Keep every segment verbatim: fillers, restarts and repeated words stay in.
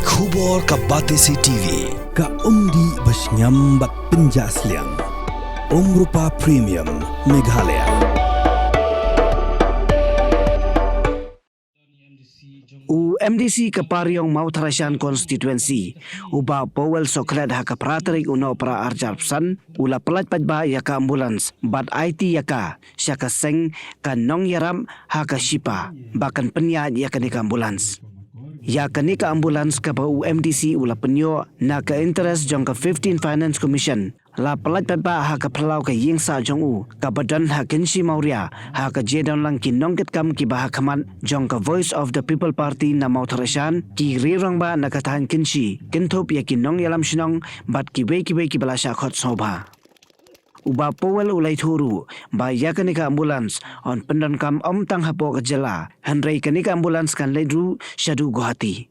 Khubor ka Batesi T V, ka umdih ba shngiam bad pynjah sliang. Umrupa Premium, Meghalaya. U M D C ka Pariong Mawthadraishan Constituency, u Bah Powell Sohkhlet, ha ka phra tarik u Nohprah arhajar arphew, u la pyllait paidbah ïa ka ambulance bad aiti ïa ka sha ka seng ka nongïarap ha ka Shipa ba kan pynïaid ïa kane ka ambulance. Ïa kane ka ambulance kaba u M D C u la pynïoh na ka interest jong ka fifteen Finance Commission, la pyllait paidbah ha ka phyllaw ka ïingsah jong u kaba don ha Kynshi Mawria, ha ka jingdon lang ki nongkitkam kiba ha khmat jong ka Voice of the People Party na Mawthadraishan, ki riew rangbah na ka thaiñ Kynshi, kynthup ïa ki nongïalam shnong bad kiwei kiwei kiba la shah khot sngewbha. U Bah Powell u la ïathuh ruh ba ïa kane ka ambulance yn pyndonkam ym tang hapoh ka jylla, hynrei kane ka ambulance kan leit ruh shaduh Guwahati.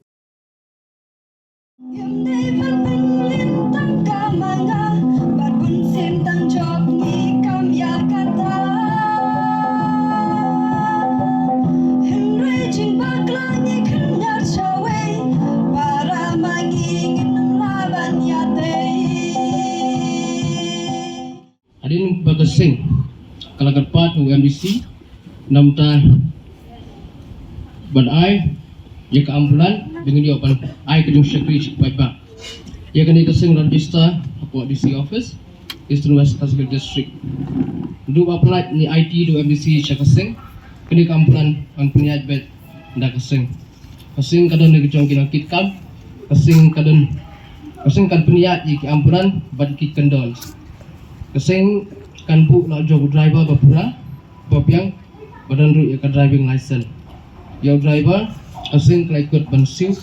Hadien ba ka seng ka la kyrpad u M D C namar ban ai ïa ka ambulance, ba ngin ïoh ban ai ka jingshakri sha ki paidbah. Ïa kane ka seng la register hapoh D C office, Eastern West Khasi Hills District. Naduh ba pyllait ne aiti da u M D C sha ka seng, kane ka ambulance yn pynïaid beit da ka seng. Ka seng ka don da ka jong ki nongkitkam, ka seng ka don, ka seng kan pynïaid ïa ki ambulance bad ki kyndon. Ka seng kan buh la jong u driver ba pura, ba biang, ba don ruh ïa ka driving license. Ïa u driver ka seng ka la ïakut ban siew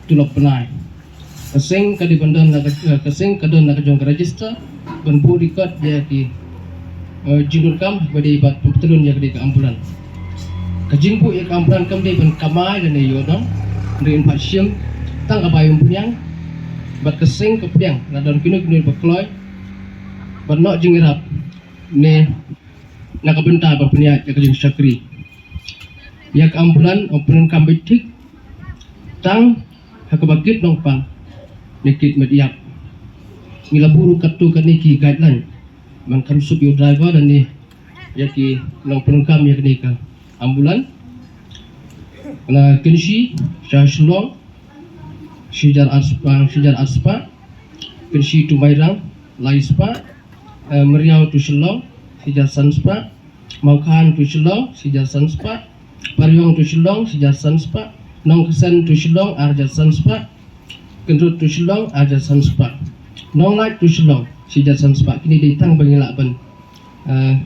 tulop bnai. Ka seng ka dei ban don la ka, ka seng ka don la ka jong ka register ban buh record ïa ki, eh, jingdonkam ba dei ban pynpatlun ïa ka dei ka ambulance. Ka jingbuh ïa ka ambulance kam dei ban kamai lane ïoh dong, hynrei yn pat shim tang ka bai umphniang bad ka seng ka pdiang la don kino kino ba kloi ban noh jingïarap ne na ka bynta ba pynïaid ïa ka jingshakri. Ïa ka ambulance ym pyndonkam beit thik tang ha kaba kit nongpang ne kit met ïap. Ngi la buh ruh katto katne ki guideline ban kham suk ïa u driver lane ïa ki nongpyndonkam ïa kane ka ambulance. Na Kynshi sha Shillong shi hajar ar spah, shi hajar ar spah. Kynshi to Mairang lai spah. Eh, Mariaw to Shillong shi hajar san spah. Mawkhan to Shillong shi hajar san spah. Pariong to Shillong shi hajar san spah. Nongksen to Shillong ar hajar san spah. Kyndrut to Shillong ar hajar san spah. Nonglait to Shillong shi hajar san spah. Kine dei tang ba ngi lah ban, eh,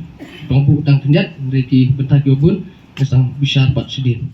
pynbuh tang khyndiat, hynrei ki bynta kiba bun ngi sdang bishar pat shadien.